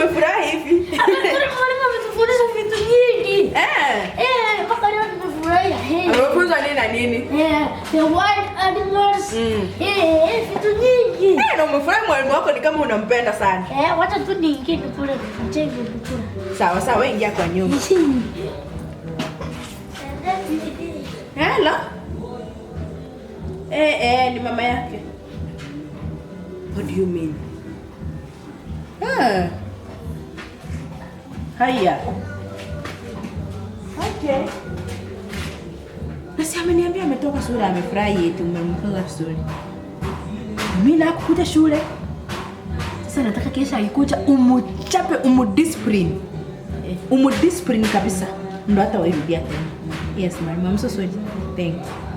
umefurahi hivi? Mwalimu ametufundisha vitu nyingi. Eh. Eh, mpaka leo nimefurahia. Eh. Amefunza nini na nini? Eh, the wild animals. Eh, vitu nyingi. Eh, na umefurahi mwalimu wako ni kama unampenda sana. Eh, wacha tu niingie nikule, nichenge nikule. Sawa sawa, wewe ingia kwa nyumba. Hello. Eh, eh, ni mama yake. What do you mean? Ah. Haya. Okay. Na si ameniambia ametoka shule amefurahi eti umemfunza vizuri. Mimi nakukuta shule. Sasa nataka kesha akikuja umuchape, umudiscipline. Umudiscipline kabisa. Ndo hata wairudia tena. Yes, ma'am. I'm so sorry. Thank you.